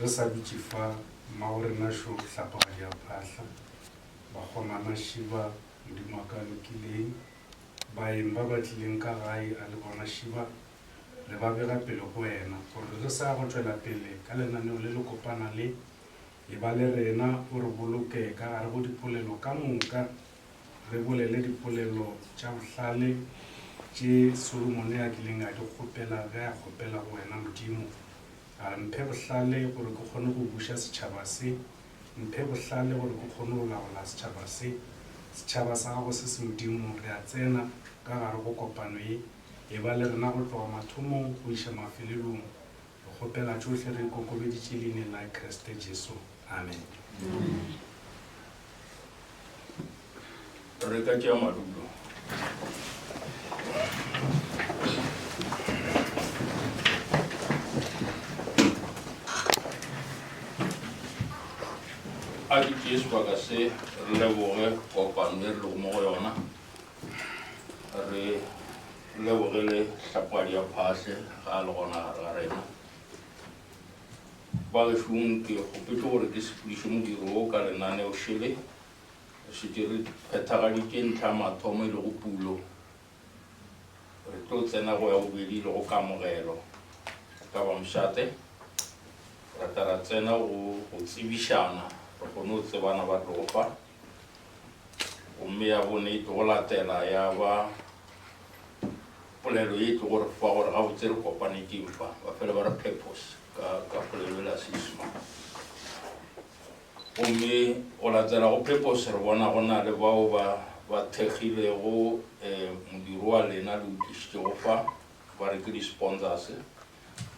Re sa dutše fa, mmago rena šo hlapogadi ya phahla, bakgomana šiba, Modimo wa ka lokileng, baeng ba ba tlileng ka gae a le bona šiba, re ba bega pele go wena, gore re sa ya go tšwela pele ka lenaneo le le kopana le, eba le rena o re boloke ka gare go dipolelo ka moka, re bolele dipolelo tša bohlale tše Solomone a kileng a di kgopela ge a kgopela go wena, Modimo. A re, Mphe bohlale gore ke kgone go buša setšhaba se. Mphe bohlale gore ke kgone go laola setšhaba se. Setšhaba sa gago se se Modimo, re a tsena ka gare go kopano ye. Eba le rena go tloga mathomong go iša mafelelong. Re kgopela tšohle re ikokobeditše Leineng la Kriste Jesu. Amen. Re ka tšea madulo. A ke tšee sebaka se re leboge kopano e re lego mo go yona. Re leboge le Hlapwadi ya Phahle ga a le gona gare ga rena. Bagešong ke kgopetše gore ke sepediše modiro wo ka lenaneo šele. Re šetše re phethagaditše ntlha ya mathomo e lego pulo. Re tlo tsena go ya bobedi e lego kamogelo ka ba mošate. Ra tla ra tsena go go tsebišana, re kgone go tsebana ba tlogo fa. Gomme ya bone e tlogo latela ya ba polelo ye e tlogo re fa gore gabotse re kopane keng fa. Ba fele ba re purpose ka, ka polelo e la Seisemane. Gomme go latela go purpose re bona go na le bao ba, ba thekgilego um modiro wa lena le o tlišitšego fa, ba re ke di-sponsors,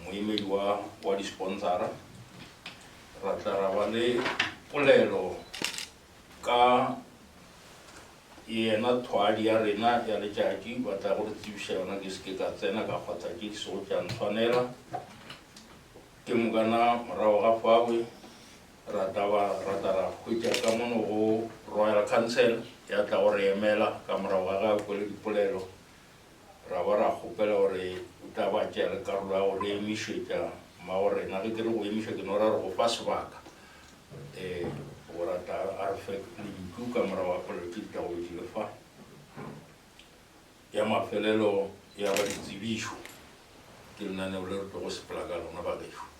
moemedi wa, wa di-sponsora. Ra tla ra ba le polelo ka yena thwadi ya rena ya letšatši, ba tla go re tsebiša yona, ke se ke ka tsena ka kgwatha tše di sego tša ntshwanela. Ke mokana morago ga fawe ra tla ba ra tla ra hwetša ka mono go Royal Council ya tla go re emela ka morago ga ge a kwele dipolelo ra ba ra kgopela gore o tla ba tšea le karolo ya go re emišetša mmago rena. Ge ke re go emiša ke no ra re go fa sebaka um gore a tla a re fe lentšu ka morago ga polelo tše di tlago be di le fa. Ya mafelelo ya ba ditsebišo ke lenaneo le re tlogo sepela ka lona bagešo.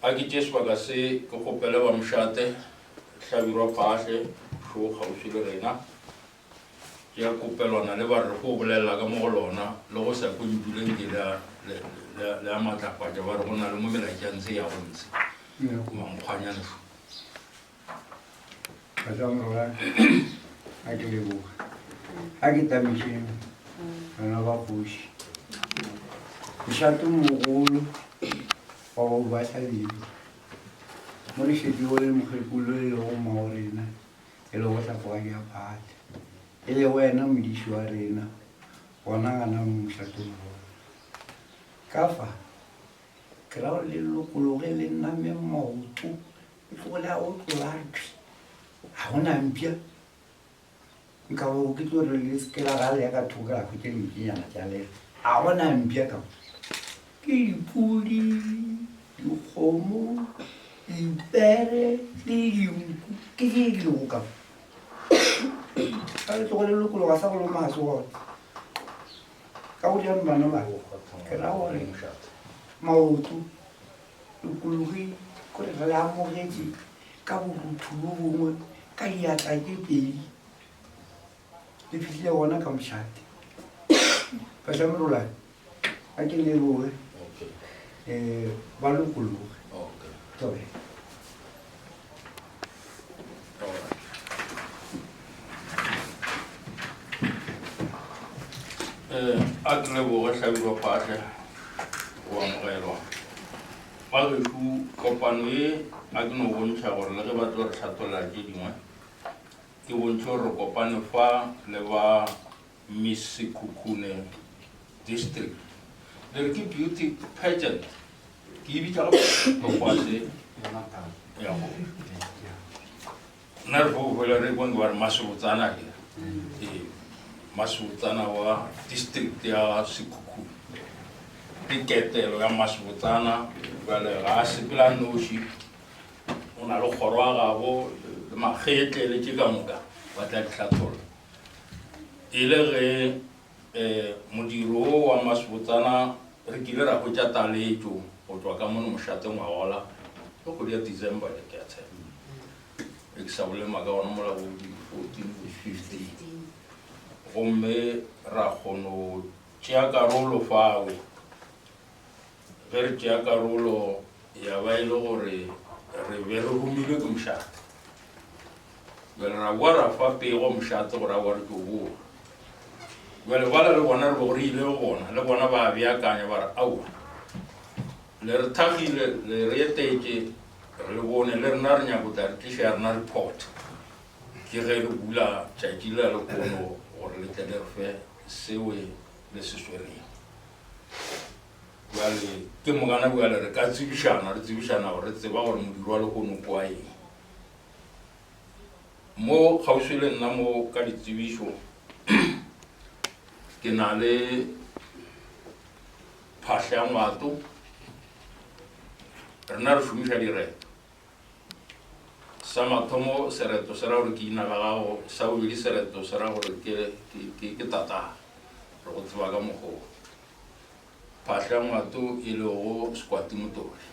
A ke tšee sebaka se ke kgopele ba mošate Hlabirwa Phaahle šo kgauswi le rena. Tšea kopelwana le ba re go bolelela ka mo go lona le go sa kwe ntšu le nke le a le a matlafatša ba re go na le mo melaetša ntse ya go ntse mankgwanyane šo. Batswamorwa a ke leboga. A ke tamišeng bana ba kgoši. Mošato mogolo wa go ba hlabirwa. Mo re šetšego le mokgekolo e lego mmago rena, e lego Hlapogadi ya Phatla, e lego yena modiši wa rena gona gana mo mošatong wo. Ka fa, ke ra gore le lokologe le name maoto Le tlogo le a otlola thwi, ga go na mpša. Nka bo ke tlo re le seke la ga le ya ka thoko la hwetša dimpšenyana tša lena. Ga go na mpša ka mo. Ke dipudi, dikgomo, dipere le dinku ke tše di lego ka mo. Ka le tlogo le lokologa sa go loma ga se gona. Ka go rialo bana ba, ke ra gore maoto Lokologi kore re le amogetše ka borutho bo bongwe ka diatla tše pedi le fihlile gona ka mošate. Bahlamerolane a ke leboge um ba lokologe. Thobela. Eh, a ke leboge Hlabirwa Phahle go amogelwa. Bagešo, kopano ye a ke no bontšha gore le ge ba tlo re hlatholla tše dingwe, ke bontšhe gore re kopane fa le ba Miss Sekhukhune District. Le re ke beauty pageant. Ke e bitša gape se ya go. Nna re fo bolela re kwang ke ba re Masebotsana ke. Ee, Masebotsana wa district ya Sekhukhune. Ke ketelo ya Mmasebotsana, bjale ga a sepele a nnoši, o na le kgoro ya gabo le makgetle le tše ka moka ba tla di hlatholla. E le ge um modiro wo wa Mmasebotsana re kile ra hwetša taletšo go tšwa ka mono mošate ngwagola ke kgwedi ya December ke a tshepa e ke sa bolele maaka gona mola bo di 14 bo 15 gomme ra kgono tšea karolo fawe. Ge re tšea karolo ya ba e le gore re be re romilwe ke mošate. Bjale ra boa ra fa pego mošate gore aowa re tlo boa. Bjale bala le bona re bego re ile go bona, le bona ba beakanya ba re aowa le re thakgile, le re etetše, re le bone, le rena re nyako tla re tliša ya rena report. Ke ge re bula tšatši la lehono gore le tle le re fe seo le se swerego. Bjale ke mokana bjale re ka tsebišana, re tsebišana gore re tseba gore modiro wa lehono ke wa eng. Mo kgauswi le nna mo ka ditsebišo ke na le phahla ya ngwato, rena re šomiša direto. Sa mathomo sereto se ra gore ke ina la gago, sa bobedi sereto se ra gore ke, ke, ke, ke tatago. Re go tseba ka mokgwa wo. Phahla ya Ngwato e lego Sekwati Motodi.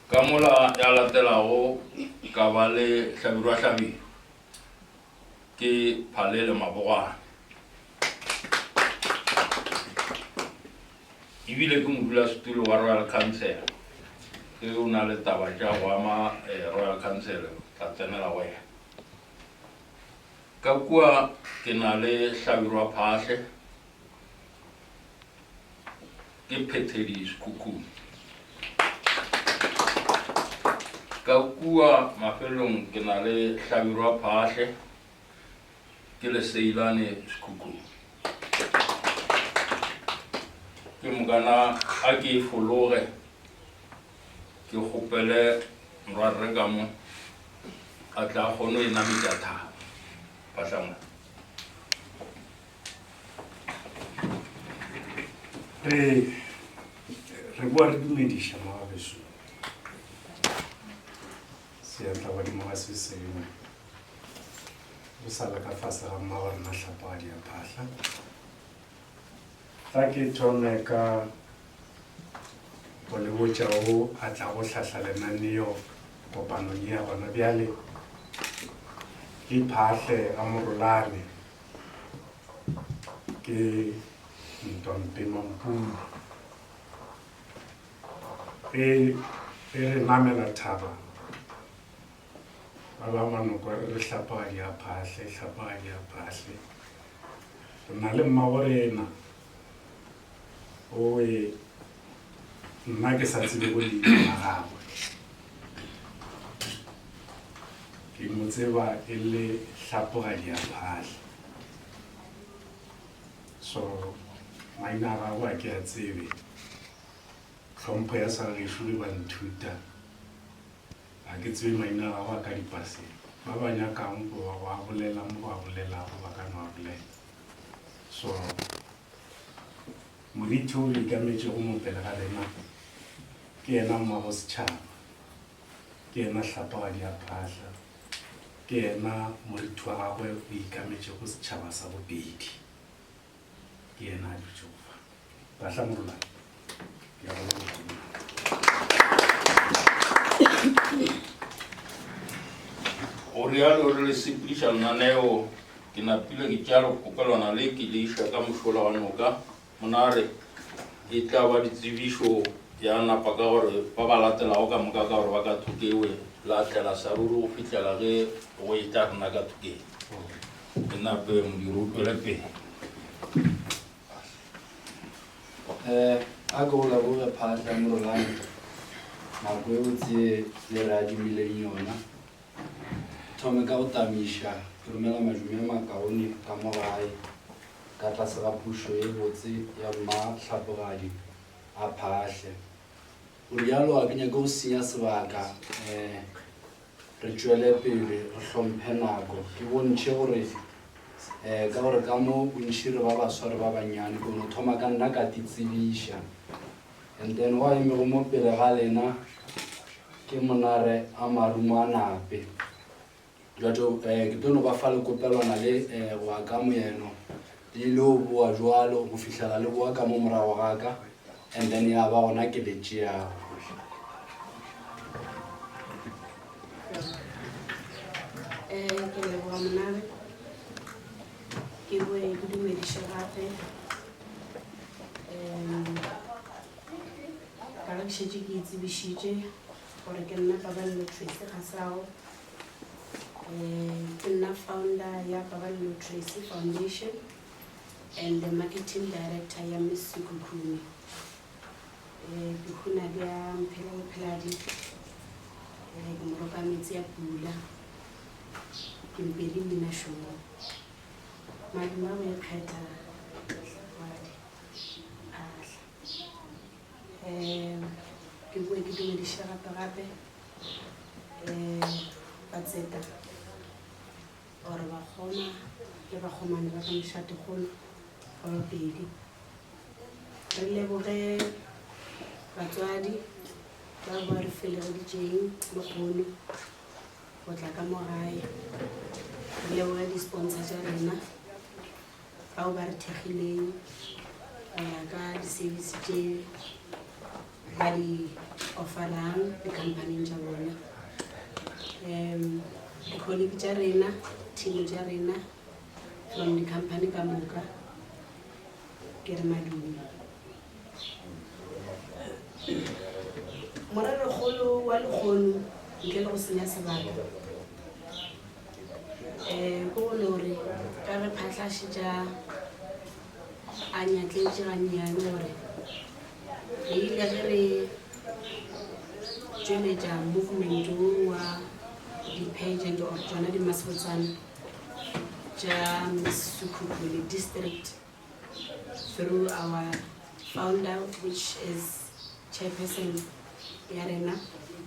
Ka mola ya latelago ka ba le Hlabirwa Hlabirwa. Ke Phalele Mabogwane. Ebile ke modulasetulo wa Royal Council. Ge o na le taba tša go ama eh, Royal Council, tla tsenela go yena. Ka kua ke na le Hlabirwa Phahle, ke Phethedi Sekhukhune. Ka kua mafelong ke na le Hlabirwa Phahle, ke Leseilane Sekhukhune. Ke mokana a ke e fologe ke kgopele morwarre ka mo a tla kgone e nametša thaba. Phahlangwana. Re re boa re dumediša mogabeso seatla godimo ga se sengwe o sa le ka fase ga mmago rena hlapogadi ya phahla tla ke thome ka go le botša o a tla go hlahla lenaneo kopanong ya gona bjale ke phahle a morolane Ke Ntwampe Mampuru. Ge ge re namela thaba ba ba manoko re re hlapa di a phahle hlapa di a phahle re na le mmagorena o e nna ke sa tsebe go leina la gagwe ke mo tseba e le hlapogadi ya phahle so maina a gagwe a ke a tsebe tlhompho ya sa gešo le ba nthuta ga ke tsebe maina a gagwe a ka dipaseng ba ba nyakang go go a bolela mo go a bolelago ba ka no a bolela so Morithi o ikametšego mo pele ga lena ke yena mmago setšhaba, ke yena hlapogadi ya phahla, ke yena morithi wa gagwe o ikametšego setšhaba sa Bopedi, ke yena a dutšego fa. Phahla Morolane, ke a go leboga monna. Go realo re le sepediša lenaneo Ke napile ke tšea lepokwana le ke le iša ka mošola wa noka. Monare e tla ba ditsebišo ya napa ka gore ba ba latelago ka moka ka gore ba ka thokewe la tlela sa ruri go fihlela ge go etla rena ka thokeng. E nape modiro o tšwele pele. Eh, a ke go leboge Phatla Morolane, nako e botse le re adimileng yona. Thome ka go tamiša, ke romela madume a makaone ka mo gae, ka tlase ga pušo ye botse ya Mma Hlapogadi a Phaahle. Go realo ga ke nyake go senya sebaka, um re tšwele pele re hlomphe nako. Ke bontšhe gore Um ka gore ka mo bontši re ba baswa re ba bannyane, ke no thoma ka nna ka titsebiša. And then wa emego mo pele ga lena ke Monare a Marumo a Nape. Jwale eh, ke tlo no ba fa lekopelwana le eh, go ya ka moeno le ile go boa jwalo go fihlela le boa ka mo morago ga ka and then ya ba gona ke le tšeago. Eh, ke leboga monare ke boe ke dumediše gape um ka ge ke šetše ke itsebišitše gore ke nna Pabalelo Tracy Gasao. Um ke nna founder ya Pabalelo Tracy Foundation and the marketing director ya Miss Sekhukhune. Um ke huna bja Mphela Bopheladi, um ke moroka metsi a pula, ke mpedi mmina šomo. Madume a go ikgetha hlapogadi phahla. Um ke boe ke dumediše gape gape um batseta or bakgoma le bakgomane ba ka mošategolo wa Bapedi. Re leboge batswadi ba ba re felegeditšeng lehono go tla ka mo gae. Re leboge di-sponsor tša rena. Bao ba re thekgileng go ya ka di-service tše ba di offerang di-companyng tša bona. Um di-colleague tša rena, team tša rena from di-company ka moka, ke re madume. Morerokgolo wa lekgono ntle le go senya sebaka um ke go no re ka ge Phahla a šetše a nyatletše gannyane gore re ile ge re tšweletša movement wo wa di-pageant or tšona di-masebotsana tša Miss Sekhukhune district through our founder which is chairperson ya rena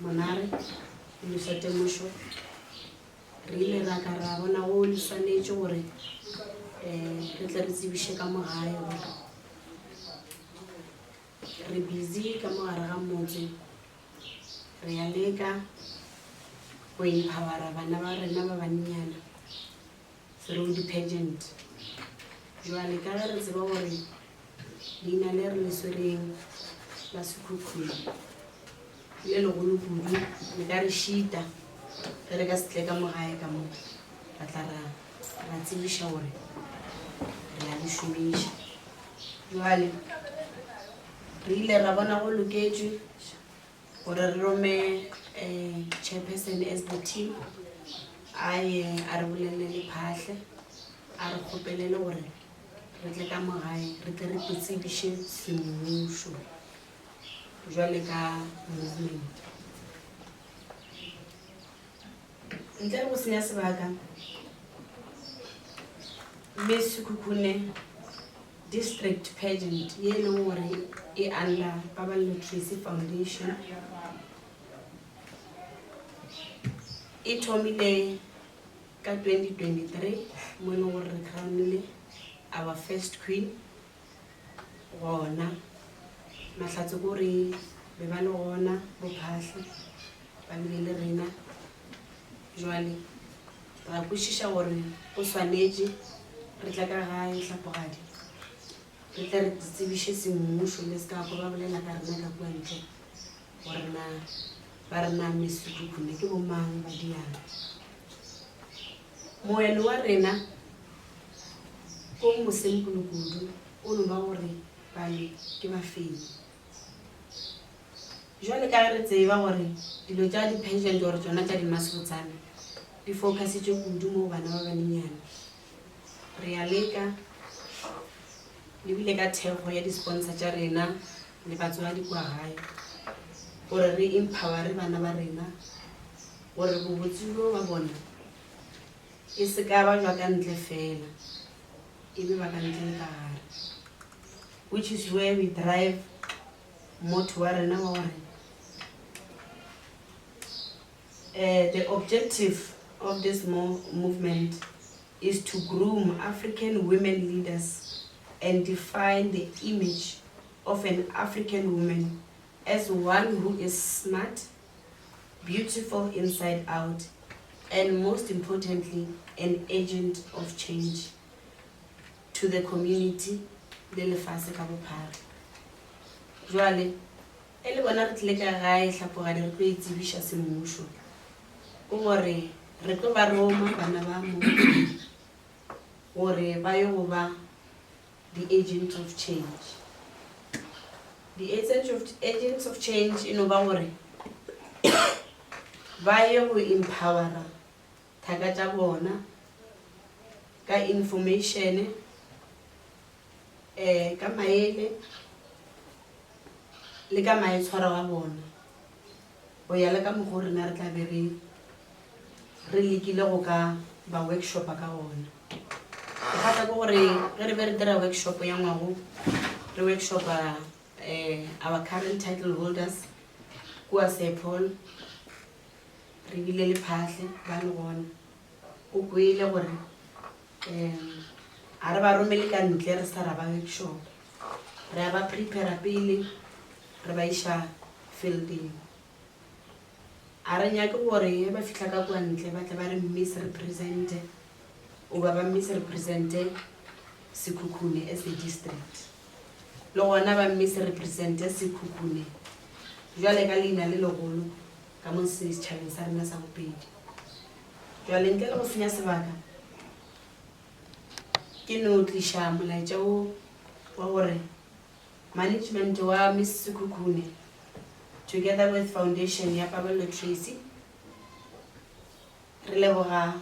Monare Musa Temošo. Re ile ra ka ra bona go le swanetše gore um re tle re tsebiše ka mo gae gore re busy ka mo gare ga motse, re ya leka go empowera bana ba rena ba bannyana through di-pageant. Jwale ka ge re tseba gore leina le re le swereng la Sekhukhune le legolo kudu, le ka re šita ge re ka se tle ka mo gae ka mo ra tla ra ra tsebiša gore re a le šomiša. Jwale re ile ra bona go loketšwe gore re rome um chairperson as the team a ye a re bolelele le Phahle, a re kgopelele gore re tle ka mo gae re tle re tsebiše semmušo jwale ka movement. Ntle le go senya sebaka, Miss Sekhukhune District Pageant ye e leng gore e under Pabalelo Tracy Foundation e thomile ka 2023 mo e leng gore re crownile our first queen gona. Mahlatse ko re be ba le gona bo Phahle ba bile le rena. Jwale ra kwešiša gore go swanetše re tle ka gae Hlapogadi re tle re tsebiše semmušo le se ka kwa ba bolela ka rena ka kua ntle gore na ba re na Miss Sekhukhune ke bomang ba diang. Moeno wa rena ko mosempolo kudu o no ba gore bale ke bafenyi. Jwale ka ge re tseba gore dilo tša di-pageant or tšona tša di-masebotsana di focusitše kudu mo go bana ba banyenyane, re a leka le bile ka thekgo ya di-sponsor tša rena le batswadi kua gae gore re empowere bana ba rena gore bobotse bjo ba bona e se ka ba jwa ka ntle fela, e be ba ka ntle le ka gare, which is where we drive motho wa rena wa gore uh, the objective of this movement. is to groom African women leaders and define the image of an African woman as one who is smart, beautiful inside out, and most importantly, an agent of change to the community le lefase ka bophara. Jwale, e le bona re tlile ka gae Hlapogadi re tlo e tsebiša semmušo, ke gore re tlo ba roma bana ba mo gore ba yo go ba di-agent of change. Di-agent of, agents of change e no ba gore ba ye go empowera thaka tša bona ka information um ka maele le ka maitshwaro a bona go ya le ka mokgwa o rena re tla be re re lekile go ka ba workshopa ka gona. Bothata ke gore ge re be re dira workshop ya ngwago re workshopa um our current title holders kua Sir Paul re bile le Phahle ba le gona o kwele gore um ga re ba romele ka ntle re sa ra ba workshop re a ba prepara pele re ba iša fielding. A re nyake gore ge ba fihla ka kua ntle ba tle ba re misrepresente goba ba misrepresente Sekhukhune as a district. Le gona ba misrepresente Sekhukhune jwale ka leina le legolo ka mo setšhabeng sa rena sa Bopedi. Jwale ntle le go senya sebaka, ke no tliša molaetša wo wa gore Management wa Miss Sekhukhune together with Foundation ya Paballo Tracy re leboga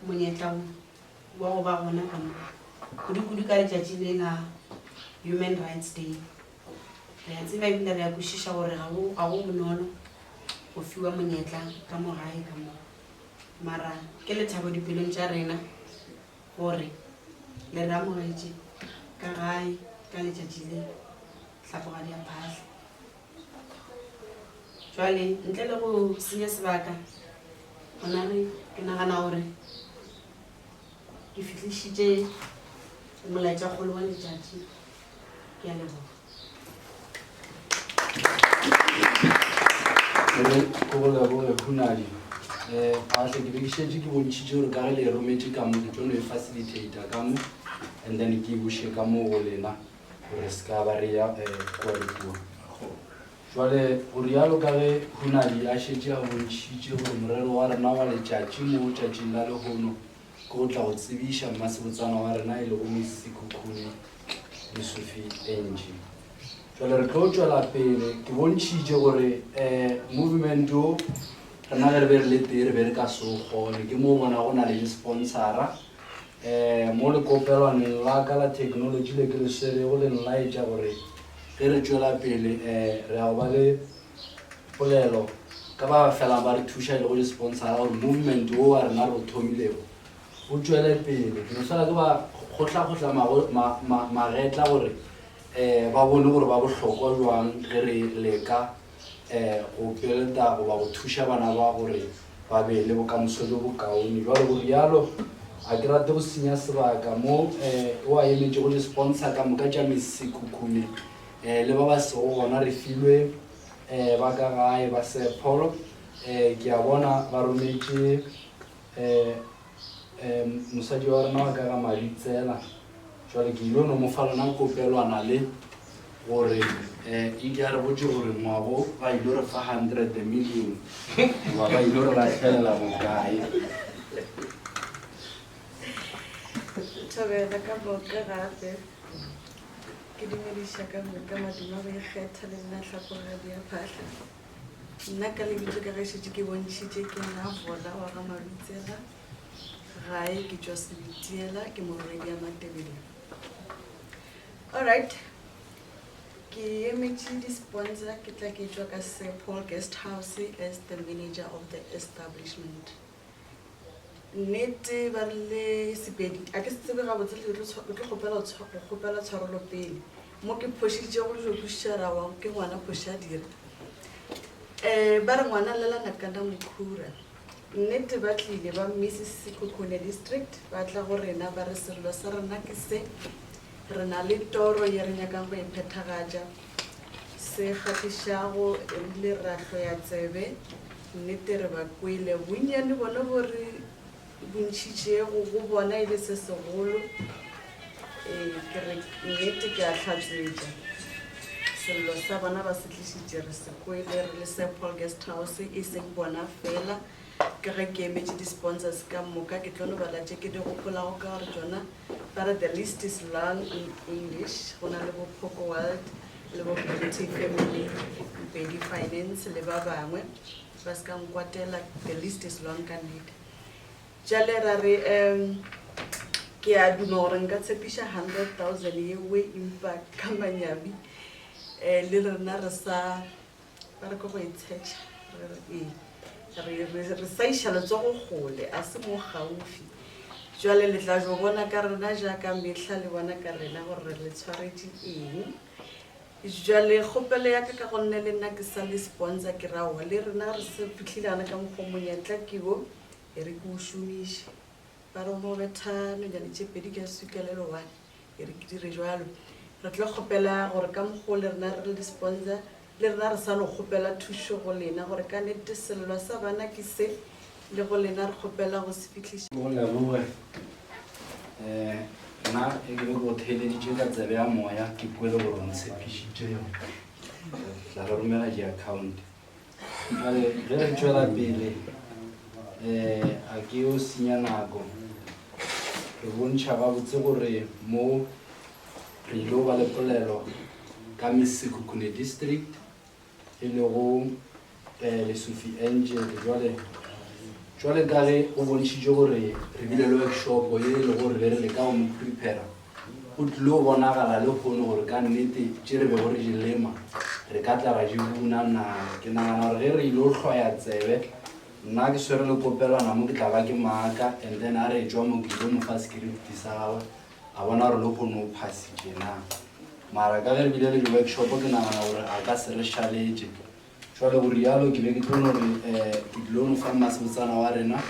monyetla wo wa go ba gona ka mo, kudu-kudu ka letšatši le la Human Rights Day. Re a tseba ebile re a kwešiša gore ga go ga go bonolo go fiwa monyetla ka mo gae ka mo, mara ke lethabo dipelong tša rena gore le re amogetše ka gae ka letšatši le Hlapogadi ya Phahla. Jwale ntle le go senya sebaka, gona re ke nagana gore ke fihlišitše molaetšakgolo wa letšatši. Ke a leboga. Re ko go leboge Hunadi. Um Phahle ke be ke šetše ke bontšhitše gore ka ge le e rometše ka mo ke tlo no e facilitator ka mo and then ke e buše ka mo go lena gore se ka ba re ya um kua le kua. Jwale go rialo ka ge Hunadi a šetše a bontšhitše gore morero wa rena wa letšatši mo tšatšing la lehono ke go tla go tsebiša mmasebotsana wa rena e lego Miss Sekhukhune Lesufi Angie. Jwale re tlo tšwela pele, ke bontšhitše gore um movement o rena ge re be re le tee re be re ka se o kgone. Ke mo o bona go na le di-sponsora um mo lekopelwaneng la ka la technology le ke le swerego le nlaetša gore ge re tšwela pele um re ya go ba le polelo ka ba felang ba re thuša e lego di-sponsora gore movement wo wa rena re o thomilego o tšwele pele. Ke no fela ke ba kgohlakgohla magetla gore um ba bone gore ba bohlokwa jwang ge re leka um go builda goba go thuša bana ba gore ba be le bokamoso bjo bokaone. Jwale go rialo ga ke rate go senya sebaka mo um o a emetšego di-sponsor ka moka tša Miss Sekhukhune um le ba ba sego gona re filwe um ba ka gae ba Sir Paul um ke a bona ba rometše um um mosadi wa rena wa ka ga Mabitsela. Jwale ke ile no mo fa lona kopelwana le gore um nke a re botše gore ngwago ba ile re fa 100 million goba ba ile re lahlelela bokae. Thobela ka moka gape ke dumediša ka moka maduma go ikgetha le nna Hlapogadi ya Phahla. Nna ka lebitso ka ge šetše ke bontšhitše ke nna Vola wa ga Mabitsela. Gae ke tšwa Sebitiela ke morwedi ya Matebele. Alright. Ke emetše di-sponsor ke tla ke tšwa ka Sir Paul Guest House as the manager of the establishment. Nnete ba rile Sepedi a ke se tsebe gabotse le tlo kgopela go kgopela tshwarelo pele mo ke phošitše go jo kwešiša ra wa ke ngwana phoša dira. Um ba re ngwana llela nakana mokhura. Nnete ba tlile ba Mrs Sekhukhune District ba tla go rena ba re sello sa rena ke se, re na le toro ye re nyakang go e phethagatša. Se kgahlišago e rile ra hloya tsebe, nnete re ba kwele. Bonnyane bona bo re bo ntšhitšego go bona e le se segolo. Ee, ke re nnete ke a hlatsetša. Sello sa bona ba se tlišitše re se kwele re le Sir Paul Guest House, e seng bona fela. Ka ge ke emetše di-sponsors ka moka, ke tlo no bala tše ke di gopolago ka gore tšona ba re the list is long in English. Go na le bo Phoko World le bo Beauty Family, Mpedi Finance le ba bangwe. Ba se ka nkwatela, the list is long ka nnete. Jale ra re, um, ke a duma gore nka tshepiša 100,000 yewe empa ka manyami um le rena re sa ba re ke go e tshetšha re re ee re, re, re sa iša letsogo kgole a se mo gaufi jwale le tla jo bona ka rena jaaka mehla le bona ka rena gore re le tshwaretše eng Jwale kgopelo ya ka ka gonne le nna ke sa le sponsor ke ra aowa le rena re se fihlile gana ka mokgwa monyetla ke wo e re ke o šomiše. Ba re mo betha nonyane tše pedi ka swika le le one e re ke dire jwalo. Re tlo kgopela gore ka mokgwa o le rena re le di-sponsor le rena re sa no kgopela thušo go lena gore ka nete sello sa bana ke se le go lena re kgopela go se fihliša. Go leboge. Um nna e ke be ke go theeleditše ka tsebe ya moya ke kwele gore o ntshepišitše yone tla re romela di-account jale ge re tšwela pele um a ke yo senya nako re bontšha gabotse gore mo re ile go ba le polelo ka Miss Sekhukhune district e lego Lesufi Angel. Jwale, jwale ka ge go bontšhitšwe gore re bile le workshop ye e lego gore be re leka go mo prepare, go tlile go bonagala lehono gore ka nnete tše re bego re di lema re ka tla ra di buna na. Ke nagana gore ge re ile go hlwaya tsebe, nna ke swere lekopelwana mo ke tla ba ke maaka and then a re etšwa mo ke ile mo fa script sa gagwe a bona gore lehono o phasitše na. Mara ka ge re bile le di-workshop ke nagana gore a ka se re šaletše. Jwale go rialo ke be ke tlo no re um ke tlilo no fa mmasebotsana wa rena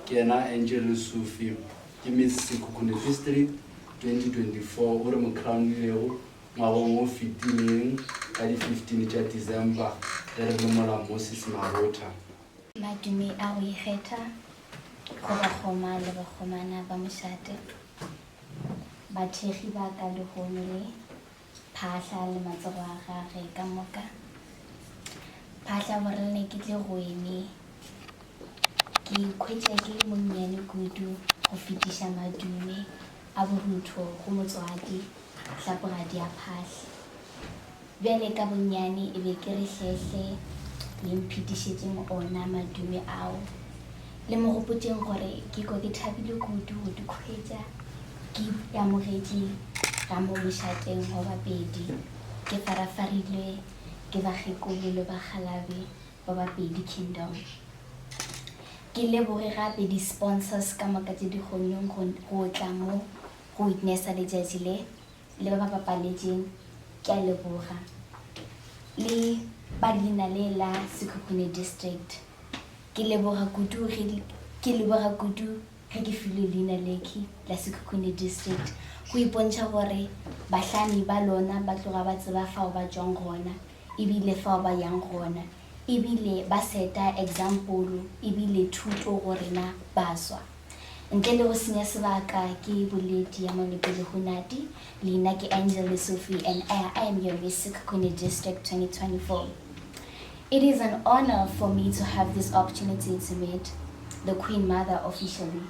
ke yena Angel Lesufi ke Miss Sekhukhune District 2024 o re mo crownilego ngwagong o fetileng ka di 15 tša December ge re le mola Moses Mabotha. Madume a go ikgetha go bakgoma le bakgomana ba mošate. Bathekgi ba ka lehono le Phahla le matsogo a gage ka moka. Phahla borelne ke tle go eme. Ke ikhwetša ke le monnyane kudu go fetiša madume a borutho go motswadi Hlapogadi a Phahla. Bjale ka bonnyane e be ke re hlehle le mphetišetšeng ona madume ao. Le mo gopotšeng gore ke kwa ke thabile kudu go di khwetša ke amogetše ga mo mošateng wa Bapedi, ke farafarilwe ke bakgekolo le bakgalabe ba Bapedi Kingdom. Ke leboge gape di-sponsors ka moka tše di kgonneng go tla mo go witnessa letšatši le. Le ba ba bapaletšeng, ke a leboga. Le ba leina le la Sekhukhune District. Ke leboga kudu ge ke leboga kudu ge ke filwe leina lekhi la Sekhukhune District. Go ipontšha gore bahlami ba lona ba tloga ba tseba fao ba tšwang gona ebile fao ba yang gona ebile ba seta example ebile thuto go rena baswa. Ntle le go senya sebaka ke boledi ya Malopele Hunadi, leina ke Angel Lesufi and I, I am your Miss Sekhukhune District 2024. It is an honor for me to have this opportunity to meet the Queen Mother officially.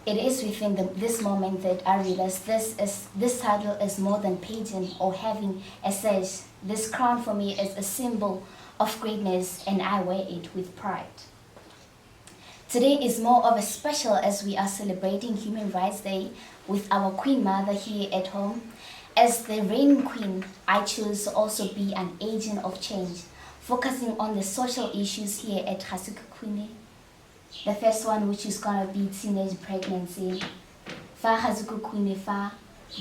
It is within the, this moment that I realize this is this title is more than pageant or having a sash. This crown for me is a symbol of greatness and I wear it with pride. Today is more of a special as we are celebrating Human Rights Day with our Queen Mother here at home. As the reigning queen, I choose to also be an agent of change, focusing on the social issues here at Ga-Sekhukhune. The first one, which is gonna be teenage pregnancy. Fa Ga-Sekhukhune fa,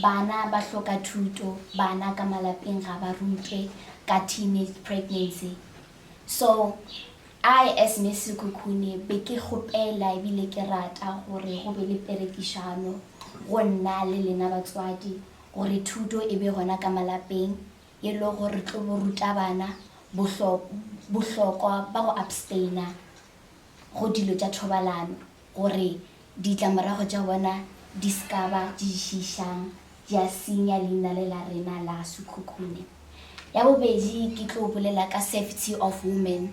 bana ba hloka thuto, bana ka malapeng ga ba rutwe ka teenage pregnancy. So, I as Miss Sekhukhune be ke kgopela ebile ke rata gore go be le perekišano go nna le lena batswadi gore thuto e be gona ka malapeng e le gore re tlo bo ruta bana bohlokwa ba go abstaina go dilo tša thobalano gore ditlamorago tša bona di se ka ba di šiišang tša senya leina le la rena la Sekhukhune. Ya bobedi ke tlo bolela ka safety of women.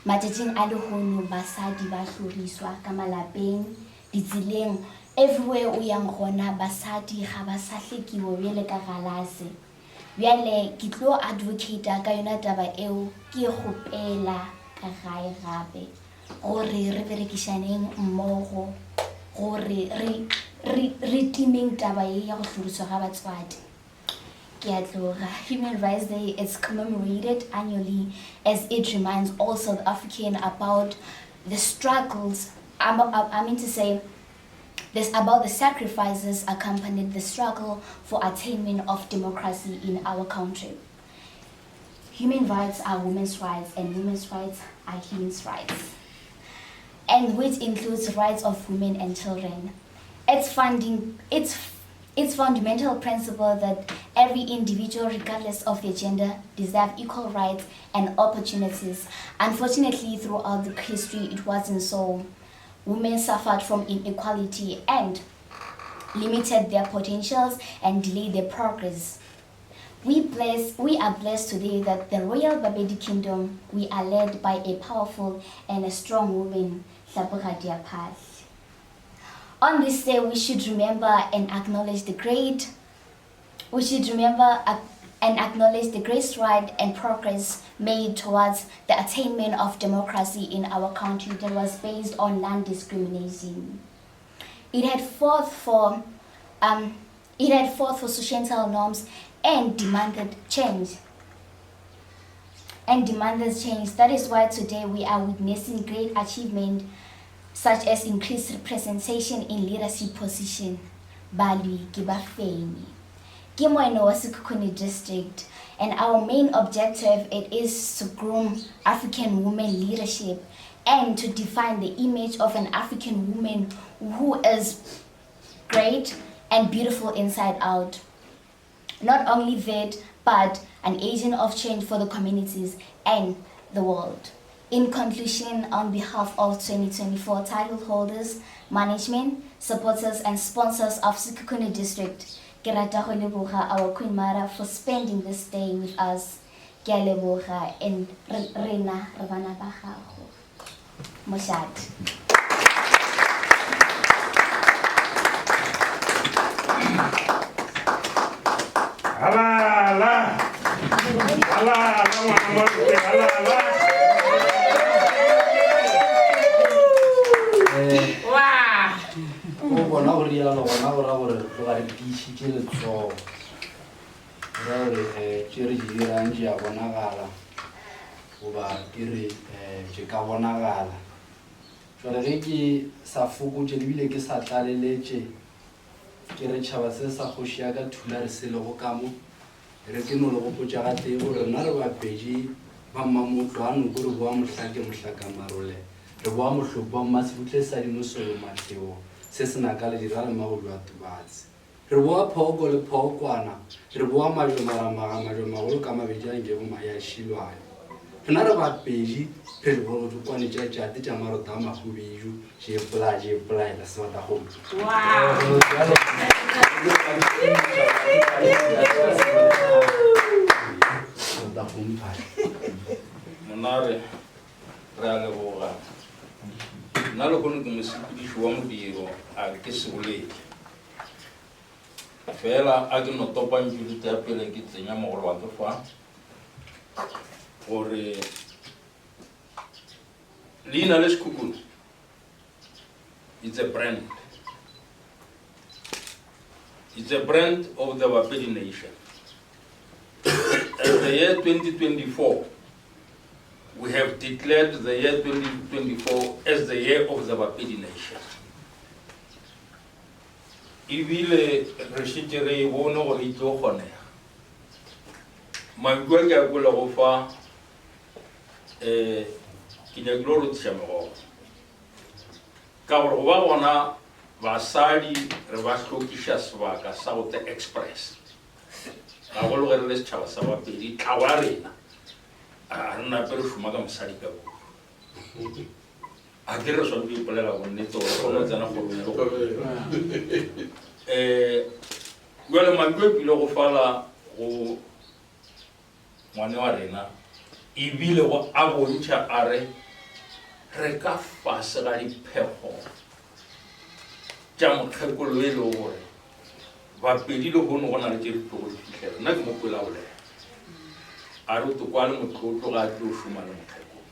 Matšatšing a lehono basadi ba hloriswa ka malapeng, ditseleng, everywhere o yang gona basadi ga ba sa hlekiwa bjale ka galase. Bjale ke tlo advocata ka yona taba eo ke e kgopela ka gae gape gore re berekišaneng mmogo gore re, re, re timeng taba ye ya go hloriswa ga batswadi. Ke a tloga. Human Rights Day is commemorated annually as it reminds all South African about the struggles, I, I mean to say, This about the sacrifices accompanied the struggle for attainment of democracy in our country. Human rights are women's rights and women's rights are human rights, and which includes rights of women and children. Its funding, its its fundamental principle that every individual, regardless of their gender, deserve equal rights and opportunities. Unfortunately, throughout the history, it wasn't so. Women suffered from inequality and limited their potentials and delayed their progress. We, bless, we are blessed today that the Royal Bapedi Kingdom, we are led by a powerful and a strong woman, Hlapogadi Phahle. On this day, we should remember and acknowledge the great, we should remember and acknowledge the great stride and progress made towards the attainment of democracy in our country that was based on non-discrimination. It had fought for, um, it had fought for societal norms and demanded change. And demanded change. That is why today we are witnessing great achievement such as increased representation in leadership position. Balwi ke bafenyi. Ke moeno wa Sekhukhune District and our main objective it is to groom African women leadership and to define the image of an African woman who is great and beautiful inside out. Not only that, but an agent of change for the communities and the world. In conclusion, on behalf of 2024 title holders, management, supporters, and sponsors of Sekhukhune District, ke rata go leboga our Queen Mara for spending this day with us. Ke a leboga and rena re bana ba gago. Mošate. Halala! Halala ngwana Moruti, halala! O bona go rialo gona go ra gore re tloga re tiišitše letsogo. Go ra gore um tše re di dirang di a bonagala goba ke re um di ka bonagala. Jwale ge ke sa fokotše le bile ke sa tlaleletše ke re tšhaba se sa kgoši ya ka Thulare se lego ka mo, re ke no le gopotša gatee gore rena re Bapedi ba Mmamotlo a Noko re boa Mohlake Mohlakamarole, re boa Mohlopi wa Mmasebutle sa Dimosolo Matleo se se naka ledira le magodu a Tubatse. Re boa phooko le phookwana, re boa majwe maramaga, majwe magolo ka mabedi a nkego mae a šilwane. Rena re Bapedi, re digolodikwane tša tšate tša marota a mahubedu, tše polaya tše polaela sebatakgomo. Monare, re a leboga. Nna lehono ke mosepediši wa modiro, a ke seboledi. Fela a ke no topa ntšulete ya pele ke tsenya mogolo wa ke fa gore leina le Sekhukhune it's a brand. It's a brand of the Bapedi nation. As the year 2024, we have declared the year 2024 as the year of the Bapedi nation. Ebile re šetše re e bone gore e tlo kgonega. Mantšu a ke a kwelego fa um ke Ke nyakile go rothiša megokgo ka gore go ba gona basadi re ba hlokiša sebaka sa go te express gagolo ge re le setšhaba sa Bapedi, tlhago ya rena a re nape re šoma ka mosadi ka kudu. A ke re swanetše go ipolela bonnete gore kgone go tsena kgorong ya legodimo. Um bjale mantšu a kile go fala go ngwane wa rena ebile go a bontšha a re re ka fase ga diphego tša mokgekolo e lego gore Bapedi lehono go na le tše di tlogo di fihlela. Nna ke mo kwele a bolela. A re o tlo kwa le motlotlo ga a tlo šoma le mokgekolo.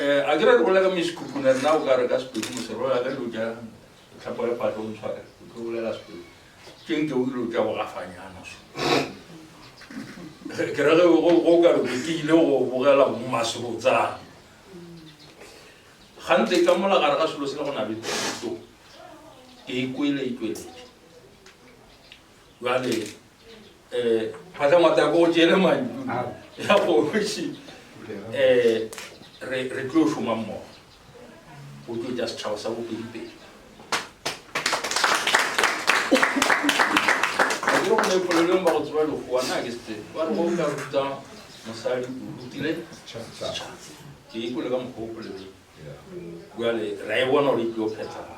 Um a ke re re bolela ka Miss Khukhune rena o ka re ka Sepedi mose re bolela ka dilo tša tlhapo ya phahlo o ntshware o tlo bolela Sepedi. Tše nke o dilo tša bogafanyana so. Ke re ge go ka re ke ile go bogela mmasebotsana. Gante ka mola gare ga selo se le go na le thuto. Ke e kwele e tšweletše. Bjale um Phatlangwata ko go tšeele mantšu ya kgoši um re re tlo šoma mmogo go tšwetša setšhaba sa Bopedi pele. Akere go ne polelong ba go tseba lekgowa nna ke se tsebe ba re go ka ruta mosadi o rutile setšhaba. Ke e kwele ka mokgwa o polelong. Bjale ra e bona gore e tlo phethagala.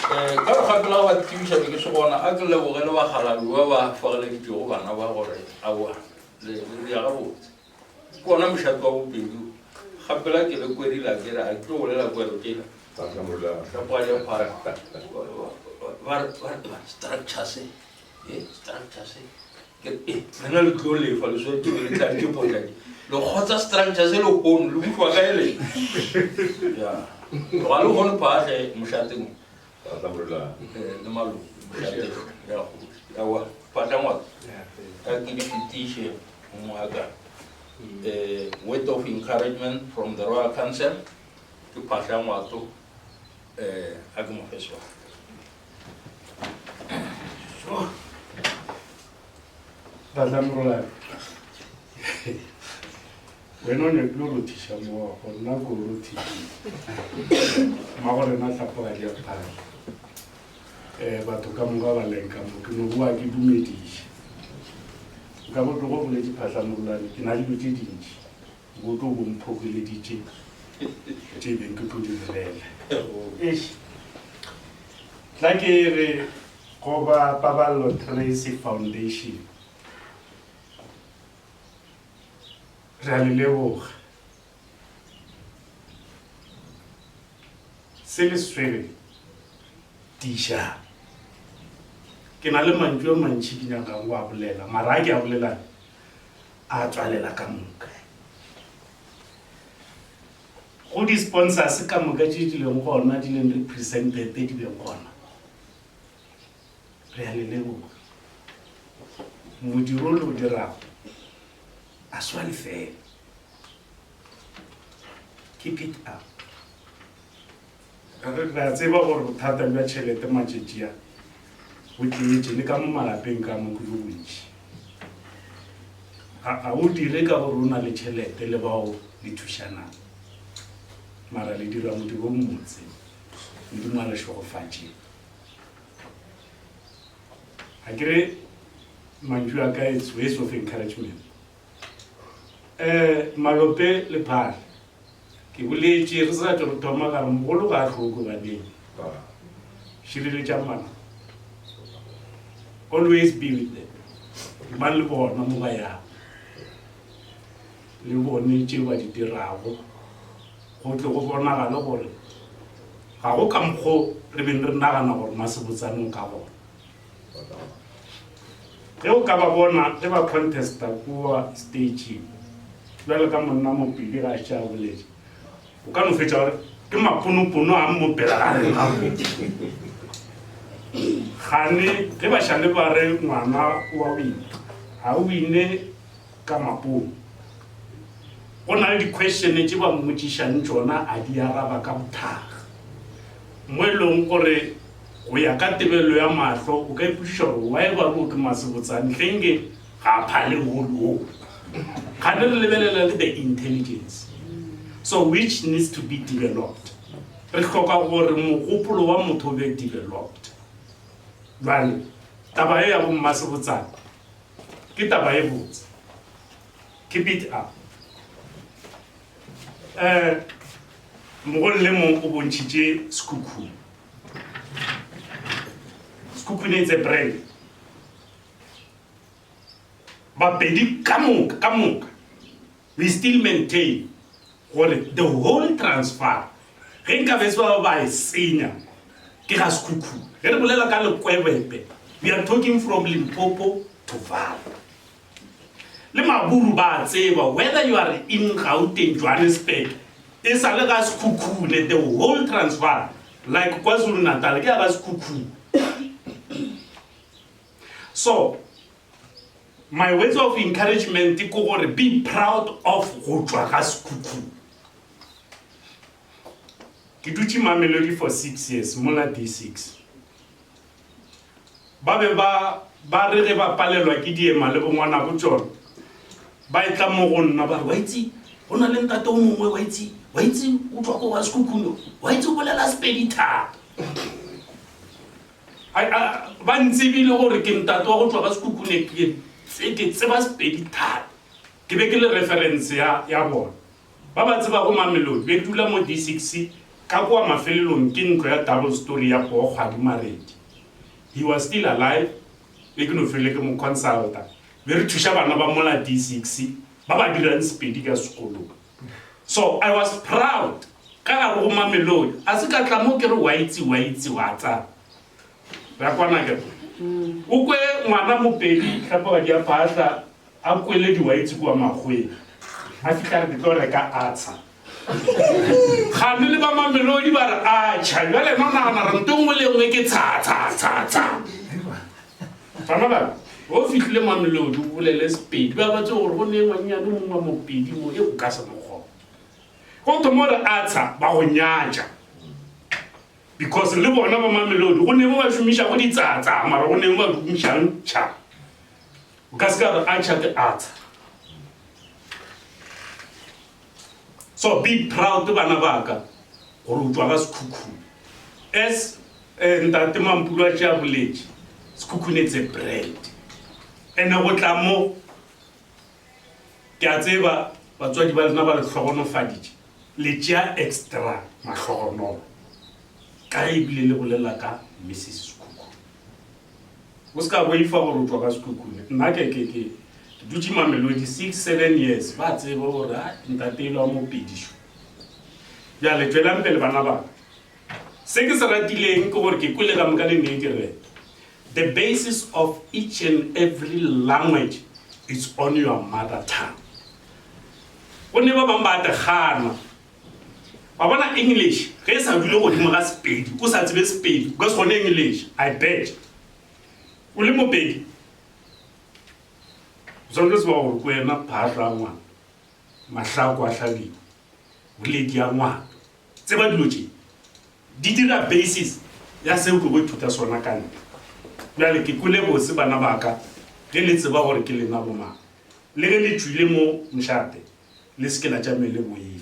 Um ka go gapela ba tsebiša be ke se gona a ke leboge le bagalabi ba ba fageleditšego bana ba gore aowa le le ya gabotse. Ke ona mošate wa Bopedi. Gapela ke le kwerila ke re a ke tlo bolela kwero tšela. Tlhapoga ya phara. Ba re structure se. Eh, structure se. Ke re eh, lena le tlo lefa le swanetše be le tladitše potla tše. Le kgotsa structure se lehono le bušwa kae le? Ya. Tloga lehono phaahle mošateng. Eh, le maloko mošateng ya kgoši. Aowa, Phatlangwato. A ke di fetiše mongwaka. Eh, word of encouragement from the Royal Council ke Phatlangwato eh a ke mo fe sona. Phatlamorolane. Wena o nyakile o rothiša moago, nna ko o rothišitše. Mmago rena Tlhapogadi ya Phahla. Um batho ka moka ba leng ka mo, ke no boa ke dumediša. Nka bo tlogo boletše Phatlamorolane, ke na le dilo tše dintši. Bo tlo bo mphokeleditše tše beng ke tlo di bolela. Eish. Tla ke re go ba Paballo Tracy Foundation. Re a le leboga. Se le swere tiišang. Ke na le mantšu a mantši ke nyakago go a bolela, mara a ke a bolelang a tswalela ka moka. Go di-sponsors ka moka tše di leng gona, di leng represented di beng gona, re a le leboga. Modiro o le o dirago a se wa lefela. Keep it up. Re a tseba gore bothata bja tšhelete matšatši a bo tletše le ka mo malapeng ka mo kudu bontši. Ga ga o dire ka gore o na le tšhelete le bao le thušanang, mara le dira modiro o mmotse. Modimo a le šegofatše. A ke re mantšu a ka it's ways of encouragement. Um Malope le Phahla, ke boletše re sa tšwa re thoma ka re mogolo ga a hloke baneng. Šireletšang bana. Always be with them. Ba le bona mo ba yago. Le bone tše ba di dirago. Go tle go bonagale gore ga go ka mokgo re beng re nagana gore Masebotsane o ka gona. Ge o ka ba bona ge ba contesta kua stageng, bjalo ka monna Mopedi ga a šetše a boletše, o ka no fetša gore ke maponopono a mo pele ga rena mo. Gane ge ba šale ba re ngwana wa wina, ga o wine ka mapono. Go na le di-question tše ba mmotšišang tšona a di araba ka bothakga. Mo e leng gore go ya ka tebelelo ya mahlo o ka ipotšiša gore why ba re o ke Masebotsane hleng ke ga a phale wo le wo. Gane re lebelela le the intelligence. So which needs to be developed. Re hloka gore mogopolo wa motho o be developed. Jwale taba e ya bo mmasebotsana ke taba e botse. Keep it up. Eh mogolo le mong o bontšhitše Sekhukhune. Sekhukhune it's a brand. Bapedi ka moka ka moka we still maintain gore the whole transfer ge nka be se ba ba e senya ke ga Sekhukhune. Ge re bolela ka Lekwebepe we are talking from Limpopo to Vaal. Le Maburu ba a tseba whether you are in Gauteng, Johannesburg e sa le ga Sekhukhune the whole Transvaal like KwaZulu Natal ke ya ga Sekhukhune. So my words of encouragement ke gore be proud of go tšwa ga Sekhukhune. Ke dutše Mamelodi for 6 years mola D6. Ba be ba ba re ge ba palelwa ke diema le bongwanabo tšona, ba etla mo go nna ba re, Wa itse, go na le ntate o mongwe, wa itse, wa itse, o tšwa ko ga Sekhukhune, wa itse, o bolela Sepedi thata. A, a, ba ntsebile gore ke ntate wa go tšwa ga Sekhukhune, ke, ke tseba Sepedi thata. Ke be ke le reference ya, ya bona. Ba ba tsebago Mamelodi, be ke dula mo D6, ka kua mafelelong ke ntlo ya double story ya Pookgwadi Maredi. He was still alive, be ke no fele ke mo consulta. Be re thuša bana ba mola D6 ba ba dirang Sepedi ka sekolong. So I was proud ka gare go Mamelodi. A se ka tla mo ke re waitse, waitse, wa tsa. Ra kwana ke? O kwe ngwana Mopedi, Hlapogadi ya Phaahla, A kwele diwaitse kua makgweng, a fihla a re ke tlo reka atsha. Gane le ba Mamelodi ba re atšha, bjale ena o nagana re nto nngwe le nngwe ke tsha tsha tsha tsha. Bana ba o fihlile Mamelodi o bolele Sepedi, ba ba tsebe gore go ne ngwannyane mongwe wa Mopedi mo e o ka se mo kgone. Go thoma o re atsha ba go nyatša. Because le bona ba Mamelodi go ne mo ba šomišago ditsatsa mara go ne mo ba šomišang tšha. O ka se ka re atšha ke atsha. So be proud bana ba ka gore o tšwa ga Sekhukhune. As eh, ntate Mampuru a tše a boletše, Sekhukhune it's a brand. Ene go tla mo ke a tseba batswadi ba lena ba le hlogonofaditše, le tšea extra mahlogonolo ka ebile le bolela ka Mrs Sekhukhune. O se ka boifa gore o tšwa ka Sekhukhune. Nna ke, ke, ke, ke dutše Mamelodi 6, 7 years, ba tseba gore a ntate ele wa Mopedišo. Bjale tšwelang pele bana ba ka. Se ke se ratileng ke gore ke kwele ka moka le nee direto. The basis of each and every language is on your mother tongue. Go ne ba bangwe ba te gana. Wa bona English ge e sa dule godimo ga Sepedi, o sa tsebe Sepedi, o ka se kgone English, I bet. O le Mopedi, o swanetše go tseba gore ke wena phahlo ya ngwana, mahlako a hlabiwa, boledi ya ngwana. Tseba dilo tše di dira basis ya se o tlogo ithuta sona ka ntle. Bjale ke kwele bose bana ba ka ge le tseba gore ke lena bomang. Le ge le tšwile mo mošate, le se ke la tšame le boifa.